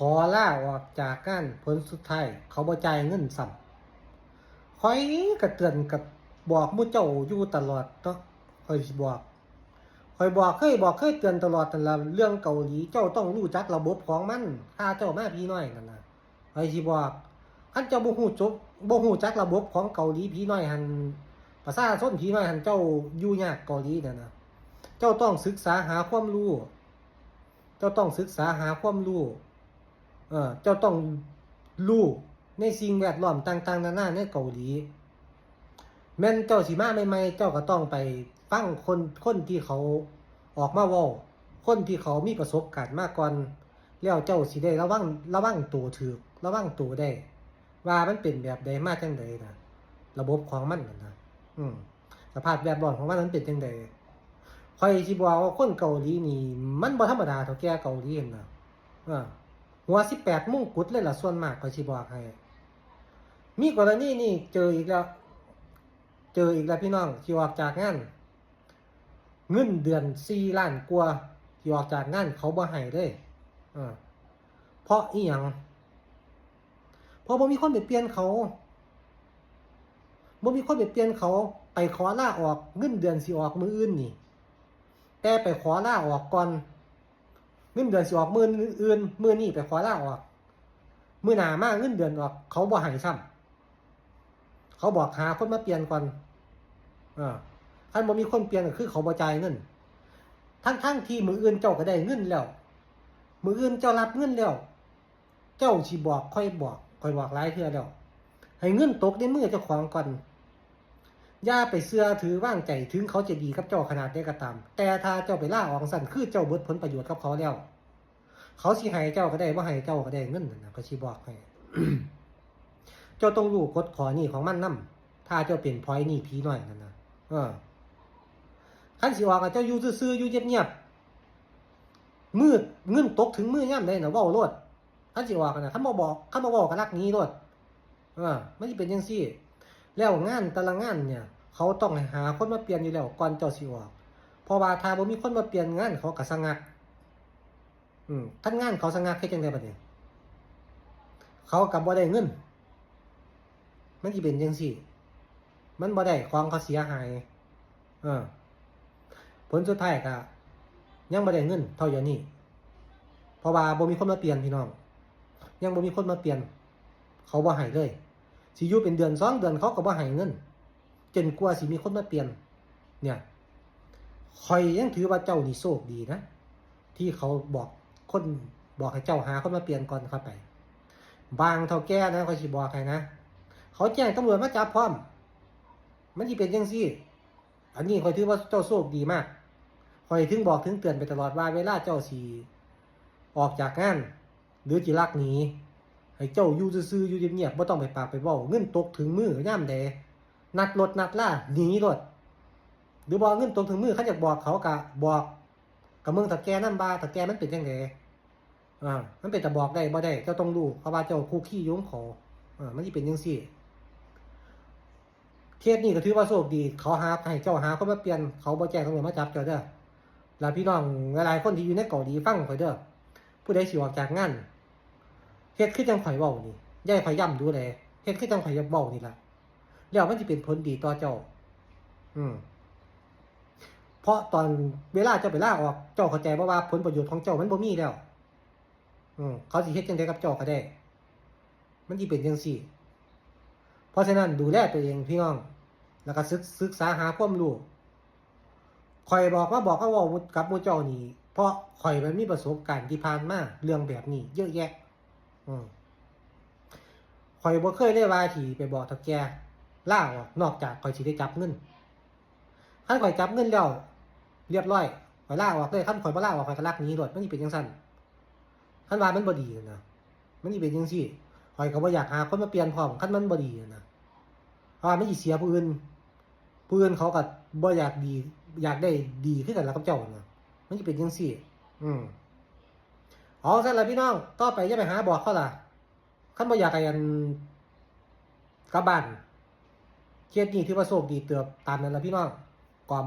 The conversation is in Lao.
ຂໍລາອອກຈາກງານ, ຜົນສຸດທ້າຍເຂົາບໍ່ຈ່າຍເງິນຊ້ຳ. ຂ້ອຍກໍເຕືອນກັບບອກໝູ່ເຈົ້າຢູ່ຕະຫຼອດເນາະ, ຂ້ອຍຊິບອກ, ຂ້ອຍບອກ, ເຄີຍບອກ, ເຄີຍເຕືອນຕະຫຼອດນັ້ນລະ, ເລື່ອງເກົາຫຼີ ເຈົ້າຕ້ອງຮູ້ຈັກລະບົບຂອງມັນ. ຖ້າເຈົ້າມາຜີນ້ອຍນັ້ນນະ, ຂ້ອຍຊິບອກ, ຄັນເຈົ້າບໍ່ຮູ້ຈົບ, ບໍ່ຮູ້ຈັກລະບົບຂອງເກົາຫຼີຜີນ້ອຍຫັ້ນ, ປະຊາຊົນຜີນ້ອຍຫັ້ນ, ເຈົ້າຢູ່ຍາກເກົາຫຼີນັ້ນນະ. ເຈົ້າຕ້ອງສຶກສາຫາຄວາມຮູ້, ເຈົ້າຕ້ອງສຶກສາຫາຄວາມຮູ້. ເອີ ເຈົ້າຕ້ອງຮູ້ໃນສິ່ງແວດລ້ອມຕ່າງໆນານາໃນເກົາຫຼີ. ແມ່ນເຈົ້າຊິມາໃໝ່ໆ, ເຈົ້າກໍຕ້ອງໄປຟັງຄົນ, ຄົນທີ່ເຂົາອອກມາເວົ້າ, ຄົນທີ່ເຂົາມີປະສົບການມາກ່ອນ, ແລ້ວເຈົ້າຊິໄດ້ລະວັງ, ລະວັງໂຕຖືກ, ລະວັງໂຕໄດ້ ວ່າມັນເປັນແບບໃດ, ມາຈັ່ງໃດນະ, ລະບົບຂອງມັນຫັ້ນນະ, ອືມ, ສະພາບແວດລ້ອມຂອງມັນ ມັນເປັນຈັ່ງໃດ. ຂ້ອຍຊິບອກວ່າຄົນເກົາຫຼີນີ້ ມັນບໍ່ທຳມະດາເຖົ້າແກ່ເກົາຫຼີຫັ້ນນະ. ເອີ ຫົວສິບແປດມົງກຸດເລີຍລະ ສ່ວນມາກ ຂ້ອຍຊິບອກໃຫ້. ມີກໍລະນີນີ້ເຈີອີກແລ້ວ, ເຈີອີກແລ້ວພີ່ນ້ອງ, ຊິອອກຈາກງານ ເງິນເດືອນສີ່ລ້ານກວ່າ, ຊິອອກຈາກງານ ເຂົາບໍ່ໃຫ້ເລີຍ. ເອີ ເພາະອີ່ຫຍັງ? ເພາະບໍ່ມີຄົນໄປປ່ຽນເຂົາ, ບໍ່ມີຄົນໄປປ່ຽນເຂົາ. ໄປຂໍລາອອກ, ເງິນເດືອນຊິອອກມື້ອື່ນນີ້, ແຕ່ໄປຂໍລາອອກກ່ອນ. ເງິນເດືອນຊິອອກມື້ອື່ນ, ມື້ນີ້ໄປຂໍລາອອກ, ມື້ໜ້າມາເງິນເດືອນອອກ, ເຂົາບໍ່ໃຫ້ຊ້ຳ. ເຂົາບອກຫາຄົນມາປ່ຽນກ່ອນ. ເອີ ຄັນບໍ່ມີຄົນປ່ຽນກໍຄືເຂົາບໍ່ຈ່າຍເງິນ. ທັງໆທີ່ມື້ອື່ນເຈົ້າກໍໄດ້ເງິນແລ້ວ, ມື້ອື່ນເຈົ້າຮັບເງິນແລ້ວ, ເຈົ້າຊິບອກ, ຂ້ອຍບອກ, ຂ້ອຍບອກຫຼາຍເທື່ອແລ້ວ, ໃຫ້ເງິນຕົກໃນມືເຈົ້າຂອງກ່ອນ. ຢ່າໄປເຊື່ອຖືວາງໃຈ, ເຖິງເຂົາຈະດີກັບເຈົ້າຂະໜາດໃດກໍຕາມ, ແຕ່ຖ້າເຈົ້າໄປລາອອກຊັ້ນ, ຄືເຈົ້າເບິດຜົນປະໂຫຍດກັບເຂົາແລ້ວ. ເຂົາຊິໃຫ້ເຈົ້າກໍໄດ້, ບໍ່ໃຫ້ເຈົ້າກໍໄດ້ເງິນນັ້ນນະ, ຂ້ອຍຊິບອກໃຫ້. ເຈົ້າຕ້ອງຮູ້ກົດຂໍ້ນີ້ຂອງມັນນຳ, ຖ້າເຈົ້າເປັນພອຍໜີ້ຜີນ້ອຍນັ້ນນະ. ເອີ ຄັນຊິອອກ ເຈົ້າຢູ່ຊື່ໆ, ຢູ່ງຽບໆ, ມື ເງິນຕົກເຖິງມືຍາມໃດນະ, ເວົ້າໂລດ. ຄັນຊິອອກນະ, ຄັນບໍ່ບອກ, ຄັນບໍ່ເວົ້າກໍລັກໜີໂລດ. ເອີ ມັນຊິເປັນຈັ່ງຊີ້. ແລ້ວງານແຕ່ລະງານເນີ້ຍ ເຂົາຕ້ອງໃຫ້ຫາຄົນມາປ່ຽນຢູ່ແລ້ວ ກ່ອນເຈົ້າຊິອອກ, ເພາະວ່າຖ້າບໍ່ມີຄົນມາປ່ຽນ, ງານເຂົາກໍສະງັກ. ອືມ ຄັນງານເຂົາສະງັກ ເຮັດຈັ່ງໃດບັດນີ້? ເຂົາກໍບໍ່ໄດ້ເງິນ. ມັນຊິເປັນຈັ່ງຊີ້, ມັນບໍ່ໄດ້, ຂອງເຂົາເສຍຫາຍ. ເອີ ຜົນສຸດທ້າຍກໍຍັງບໍ່ໄດ້ເງິນເທົ່າດຽວນີ້, ເພາະວ່າບໍ່ມີຄົນມາປ່ຽນ, ພີ່ນ້ອງ, ຍັງບໍ່ມີຄົນມາປ່ຽນ, ເຂົາບໍ່ໃຫ້ເລີຍ. ຊິຢູ່ເປັນເດືອນສອງເດືອນ ເຂົາກໍບໍ່ໃຫ້ເງິນ ຈົນກວ່າຊິມີຄົນມາປ່ຽນ. ເນີ້ຍ ຂ້ອຍຍັງຖືວ່າເຈົ້ານີ້ໂຊກດີນະ ທີ່ເຂົາບອກຄົນ, ບອກໃຫ້ເຈົ້າຫາຄົນມາປ່ຽນກ່ອນເຂົ້າໄປ. ບາງເຖົ້າແກ່ນະ, ຂ້ອຍຊິບອກໃຫ້ນະ, ເຂົາແຈ້ງຕຳຫຼວດມາຈັບພ້ອມ. ມັນຊິເປັນຈັ່ງຊີ້. ອັນນີ້ຂ້ອຍຖືວ່າເຈົ້າໂຊກດີມາກ. ຂ້ອຍເຖິງບອກເຖິງເຕືອນໄປຕະຫຼອດວ່າ ເວລາເຈົ້າຊິອອກຈາກງານ ຫຼື ຊິລັກໜີ, ໃຫ້ເຈົ້າຢູ່ຊື່ໆ, ຢູ່ງຽບໆ, ບໍ່ຕ້ອງໄປປາກໄປເວົ້າ. ເງິນຕົກເຖິງມືຍາມໃດ, ນັດລົດນັດລາໜີໂລດ. ຫຼືບໍ່ເງິນຕົກເຖິງມື, ຄັນຢາກບອກເຂົາກະບອກ, ກະເບິ່ງເຖົ້າແກ່ນຳວ່າເຖົ້າແກ່ມັນເປັນຈັ່ງໃດ. ອາ ມັນເປັນຕາບອກໄດ້ບໍ່ໄດ້ ເຈົ້າຕ້ອງຮູ້, ເພາະວ່າເຈົ້າຄຸກຄີຢູ່ນຳເຂົາ. ອາ ມັນຊິເປັນຈັ່ງຊີ້. ເຄສນີ້ກໍຖືວ່າໂຊກດີ, ເຂົາຫາ, ໃຫ້ເຈົ້າຫາຄົນມາປ່ຽນ, ເຂົາບໍ່ແຈ້ງຕຳຫຼວດມາຈັບເຈົ້າເດີ້. ລະພີ່ນ້ອງຫຼາຍໆຄົນທີ່ຢູ່ໃນເກົາຫຼີຟັງຂ້ອຍເດີ້, ຜູ້ໃດຊິອອກຈາກງານ ເຮັດຄືຈັ່ງຂ້ອຍເວົ້ານີ້, ຢ່າໃຫ້ຂ້ອຍຢ້ຳດູແຫຼະ, ເຮັດຄືຈັ່ງຂ້ອຍເວົ້ານີ້ລະ, ແລ້ວມັນຊິເປັນຜົນດີຕໍ່ເຈົ້າ. ອືມ ເພາະຕອນເວລາເຈົ້າໄປລາອອກ, ເຈົ້າເຂົ້າໃຈບໍ່ວ່າຜົນປະໂຫຍດຂອງເຈົ້າມັນບໍ່ມີແລ້ວ? ອືມ ເຂົາຊິເຮັດຈັ່ງໃດກັບເຈົ້າກໍໄດ້, ມັນຊິເປັນຈັ່ງຊີ້. ເພາະສະນັ້ນ ດູແລຕົວເອງພີ່ນ້ອງ, ແລ້ວກໍສຶກ, ສຶກສາຫາຄວາມຮູ້. ຂ້ອຍບອກມາ, ບອກມາເວົ້າກັບໝູ່ເຈົ້ານີ້ ເພາະຂ້ອຍມັນມີປະສົບການທີ່ຜ່ານມາເລື່ອງແບບນີ້ເຍອະແຍະ. ອືມ ຂ້ອຍບໍ່ເຄີຍເລີຍວ່າຊິໄປບອກເຖົ້າແກ່ລາອອກ ນອກຈາກຂ້ອຍຊິໄດ້ຈັບເງິນ. ຄັນຂ້ອຍຈັບເງິນແລ້ວ ລຽບຮ້ອຍ, ຂ້ອຍລາອອກເລີຍ. ຄັນຂ້ອຍບໍ່ລາອອກ, ຂ້ອຍກໍລັກໜີໂລດ. ມັນຊິເປັນຈັ່ງຊັ້ນ. ຄັນວ່າມັນບໍ່ດີນະ, ມັນຊິເປັນຈັ່ງຊີ້. ຂ້ອຍກໍບໍ່ຢາກຫາຄົນມາປ່ຽນພ້ອມ ຄັນມັນບໍ່ດີນະ, ເພາະວ່າມັນຊິເສຍຜູ້ອື່ນ. ຜູ້ອື່ນເຂົາກໍບໍ່ຢາກດີ, ຢາກໄດ້ດີຄືກັນລະກັບເຈົ້ານະ. ມັນຊິເປັນຈັ່ງຊີ້. ອືມ ເອົາຊັ້ນລະພີ່ນ້ອງ, ຕໍ່ໄປຢ່າໄປຫາບອກເຂົາລະ. ຄັນບໍ່ຢາກໃຫ້ອັນ ກັບບ້ານ. ເຄສນີ້ຖືວ່າໂຊກດີເຕີບ. ຕາມນັ້ນລະພີ່ນ້ອງ, ກອມ.